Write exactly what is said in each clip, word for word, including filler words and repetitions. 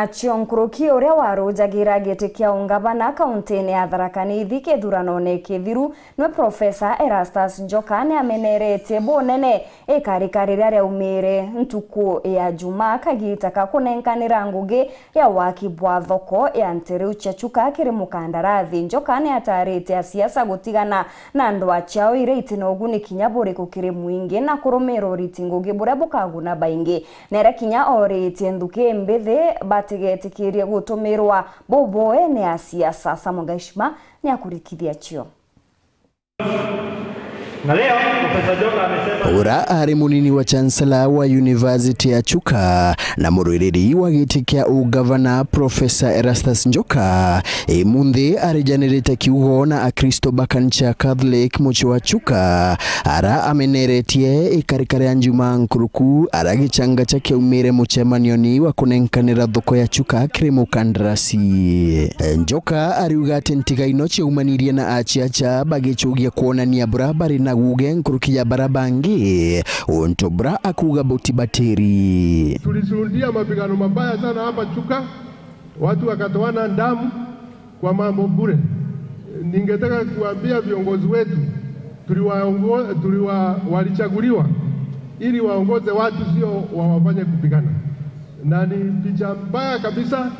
Acio nkuruki uria warujagira giti kia ungavana kauntine ya Tharaka Nithi kithuranone kithiru, nwe Profesa Erastus Njoka ni ameneretie bunene ikarika riria riaumire ntuku ya Jumaa kagita ka kunenkanira ngugi ya waki bwa thoko ya nteriu cia Chuka kiri mukandarathi. Njoka ni atarite asiasa gutigana na ndwaa ciao iria itina uguni kinya buriku kiri mwingi na kurumira uriti ngugi buria bukaguna baingi. Nere kinya oritie nthuki mbithi batigetikirie gutumirwa buboe ni asiasa. Samuel Gaishima ni akurikithia cio. Na leo, Profesa Njoka amesema ura ari munini wa Chancellor wa University ya Chuka na murwiriri wa giti kia ugavana, Profesa Erastus Njoka, imunthi arijanirite kiugo na Akristo ba kanisa ya Catholic mucii wa Chuka, ara ameneretie ikarika ria Njumaa nkuruku, ara gichanga cha kiaumire mucemanioni wa kunenkanira thoko ya Chuka kiri mukandarasi. Njoka ariuga ati ntigaino ciaumanirie na aciaca bagicugia kwonania bura bari na guge nkuruki ya bara bangi, untu bura akuuga buti batiri. Tulishuhudia mapigano mabaya sana hapa Chuka, watu wakatoana damu kwa mambo bure. Ningetaka kuambia viongozi wetu, tuliwaongo-, tuliwa-, walichaguliwa ili waongoze watu, sio wawafanye kupigana. Na ni picha mbaya kabisa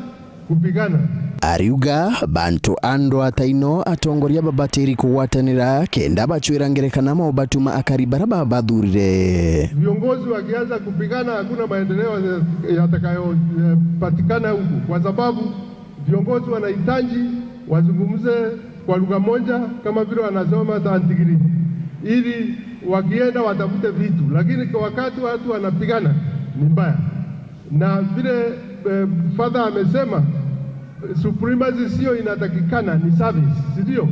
kupigana. Ariuga bantu a ndwaa ta ino atongoria babatiri kugwatanira kenda bacwira ngerekano maubatuma akari bara babathurire. Viongozi wakianza kupigana, hakuna maendeleo yatakayopatikana huku, kwa sababu viongozi wanahitaji wazungumze kwa lugha moja, kama vile wanasema tantigiri, ili wakienda watafute vitu, lakini kwa wakati watu wanapigana ni mbaya. Na vile, eh, Father amesema, supremacy sio inatakikana, ni service, si ndio?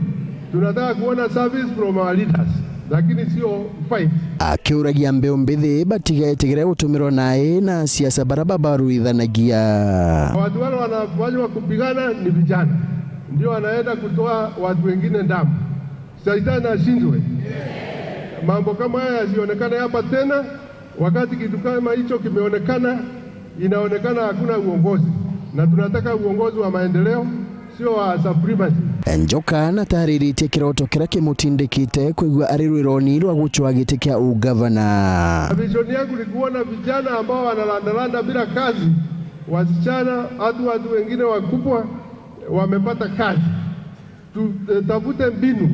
Tunataka kuona service from our leaders, lakini sio fight. Akiuragia mbeu mbithi batigetigire gutumirwa nae na siasa bara babaruithanagia. Watu wale wanafanywa kupigana ni vijana, ndio wanaenda kutoa watu wengine damu. Shetani ashindwe. Mambo kama haya yasionekane hapa tena. Wakati kitu kama hicho kimeonekana, inaonekana hakuna uongozi, na tunataka uongozi wa maendeleo, sio wa supremacy. Njoka natariritie kiroto kiria kimutindikite kwigua ari rwironi rwa gucwa giti kia ugavana. Vision yangu ni kuona vijana ambao wanarandaranda bila kazi, wasichana, hata watu wengine wakubwa wamepata kazi. Tutafute mbinu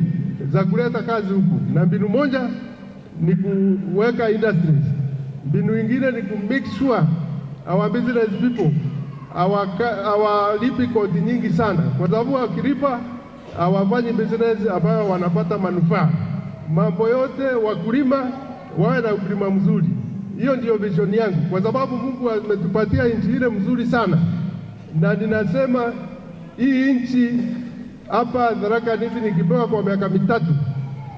za kuleta kazi huku, na mbinu moja ni kuweka industries. Mbinu ingine ni ku make sure our business people hawaka-, hawalipi kodi nyingi sana, kwa sababu wakilipa hawafanyi business ambayo wanapata manufaa. Mambo yote, wakulima wawe na ukulima mzuri. Hiyo ndio vision yangu, kwa sababu Mungu ametupatia nchi ile mzuri sana, na ninasema hii nchi hapa Tharaka Nithi nikipewa kwa miaka mitatu,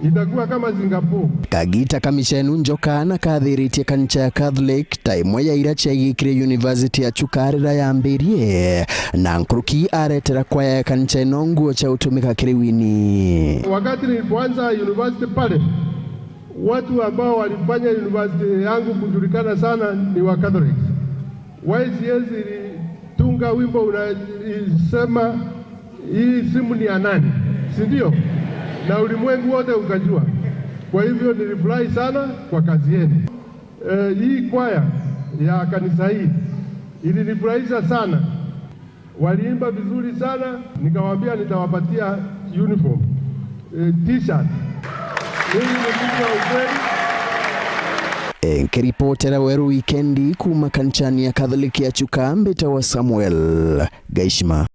itakuwa kama Singapore. Kagita ka micenu Njoka nakathiritie kanisa ya Catholic ta imwe ya iria ciaigikire University ya Chuka riria yambirie, na nkuruki aretera kwaya ya kanisa ino nguo cia gutumika kiri wini. Wakati nilipoanza university pale, watu ambao walifanya university yangu kujulikana sana ni wa Catholics. Y C S ilitunga wimbo unasema, "Hii simu ni ya nani?" Si ndio? Na ulimwengu wote ukajua. Kwa hivyo nilifurahi sana kwa kazi yenu. Eh, hii kwaya ya kanisa hii ilinifurahisha sana. Waliimba vizuri sana, nikawaambia nitawapatia uniform, eh, t-shirt. Mimi ni mtu wa ukweli. Nkiripotera Weru Wikendi kuuma kanisani ya Catholic ya Chuka, mbitawa Samuel Gaishima.